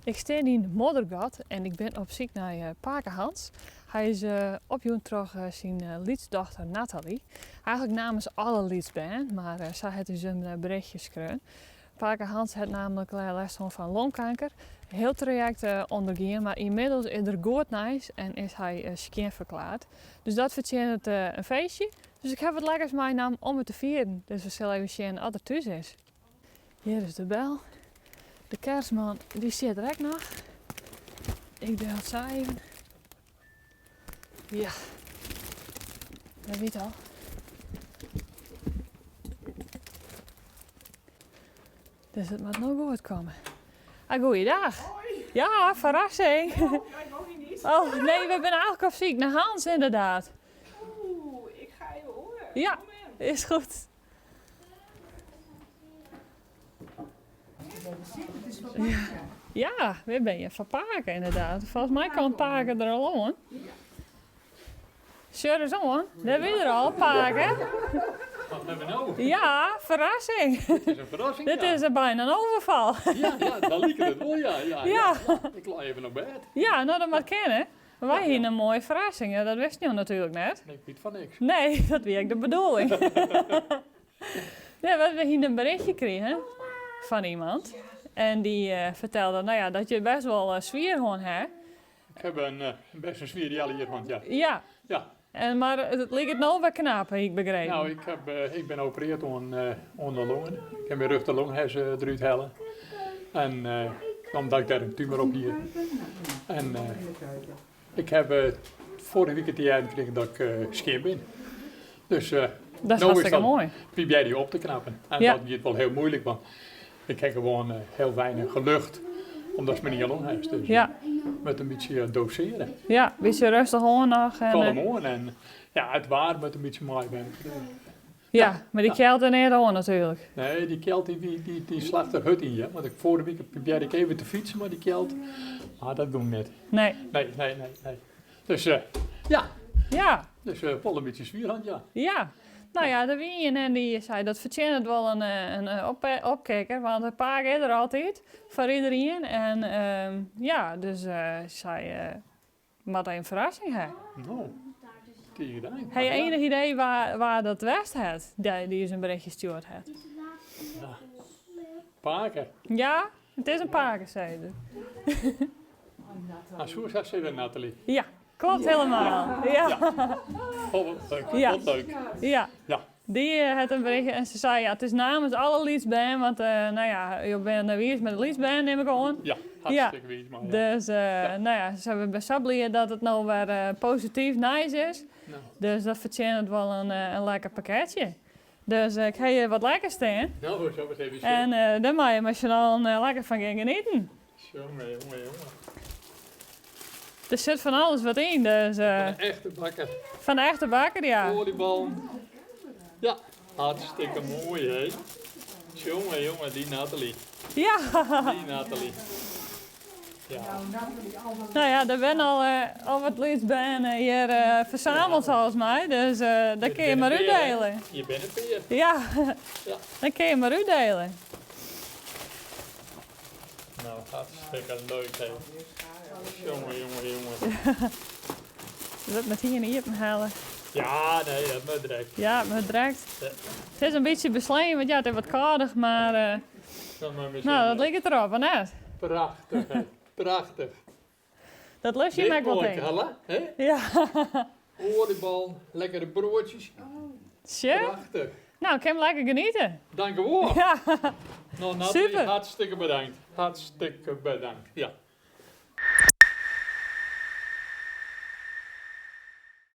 Ik stean yn Moddergat en ik bin op syk nei pake Hans. Hy is opjûn troch syn lytsdochter Nathalie. Eigenlik namens alle lytsbern, mar sy hat ús in berichtje skreaun. Pake Hans hat nammentlik lêst hân fan longkanker. Hiel trajekt ûndergien, mar ynmiddels is der goed nijs en is hy skjin ferklaard. Dus dat fertsjinnet in feestje. Dus ik haw wat lekkers meinaam om it te fieren. Dus we sille even sjen oft er thús is. Hjir is de bel. De kerstman dy stiet der ek noch. Ik bel sa even. Ja, dat wie it al. Dus it moat no goed komme. Ah, goeiedag. Hoi. Ja, ferrassing. Nou, ja, ik woon hier niet. Oh, nee, we binne eigenlik op syk nei Hans inderdaad. Oeh, ik ga even horen. Ja, Moment. is goed. Ja, wy binne hjir foar pake inderdaad. Folgens my komt pake der al oan. Sjoch ris oan, dêr wie er al, pake. Wat hebben we nou? Ja, ferrassing. Dit is in ferrassing, Dit ja. is bijna in overval. Ja, ja, dan liket it wol, ja, ja, Ja. Ik lei even op bêd. Ja, no dat moat kinne. Wy hiene in moaie ferrassing, ja, dat wisten jo natuerlik net. Ik wit fan niks. Nee, dat wie ek de bedoeling. Nee, we hiene in berichtje krigen fan iemand. En dy fertelde nou ja, dat je it bêst wol swier hân ha. Ik heb in bêst in swier healjier hân, ja. Ja. Ja. En, mar it liket no wer knap, hie ik begrepen. Nou, ik, heb, ik bin operearre oan, oan de longen. Ik heb myn rjochterlong ha se derút helle. En omdat ik dêr in tumor op hie. En ik heb foarige wike te hearren krigen dat ik skjin bin. Dus Dat is no hartstikke moai. probearje ik op te knappen. En Ja. dat giet wol hiel muoilik, want ik ha gewoan hiel weinich lucht, omdat myn long hast. Dus moat in bytsje dosearje. Ja, in bytsje rêstich oan noch. En, Kalm oan en ja, it waar moat in bytsje meiwurkje. Ja, mar dy kjeld der neat oan natuerlik. Nee, dy kjeld dy slacht der hurd yn, ja. Want ik, foarige wike probearre ik even te fytsen mei dy kjeld, mar dat gong net. Nee. Nee, nee, nee, nee. Dus ja. Ja. Dus wol in bytsje swier hân, ja. Ja. No ja, der wie ien en dy sei dat fertsjinnet wol in opkikker, want de pake is der altyd foar iderien. En ja, dus sy moat even in ferrassing ha. No, tige dank. Ha je ienich idee wa dat west hat, dy't ús in berichtje stjoerd hat? Ja, pake. Ja, it is in pake, sei er. Ah, soe sa sizze, Nathalie. Ja, klopt helemaal. Ja. Oh, wat leuk. Ja. Wat leuk. Ja. Ja. Dy hat in berichtje en se sei, ja, it is namens alle lytsbern, want no ja, jo binne wiis mei de lytsbern, nim ik oan. Ja, hartstikke wiis mei. Ja. Dus, no ja, se binne sa bliid dat it no wer posityf nijs is. No. Dus dat fertsjinnet wol in lekker pakketsje. Dus ik ha hjir wat lekkers stean. No, sa ris even sjen. En dêr meie je mei syn allen lekker fan gean genieten. Jonge, jonge, jonge. Der sit fan alles wat yn, dus... Fan de echte bakker. Fan de echte bakker, ja. Oliebollen. Ja, hartstikke moai, hè. Jonge, jonge, dy Nathalie. Ja. Dy Nathalie. Ja. No ja, der binne al wat lytsbern hjir fersameld folgens my, dus dat kinne je mar útdiele. Je binne in pear. Ja, dat kinne je mar útdiele. No, hartstikke leuk, hè. Jonge, jonge, jonge. Dat moat ien iepen helle. Ja, nee, dat moat direkt. Ja, it moat direkt. Ja. It is in bytsje beslein, want ja, it is wat kâldich, mar no, dat liket derop, of net? Prachtich, hè. Prachtich. Dat lust je ek wol tink. Hè? Ja. Oliebollen, lekkere broodjes. Sjoch. Prachtich. Nou, kin lekker genieten. Dank u wol. Ja. Nou, Nathalie, Super. hartstikke bedankt. Hartstikke bedankt, ja.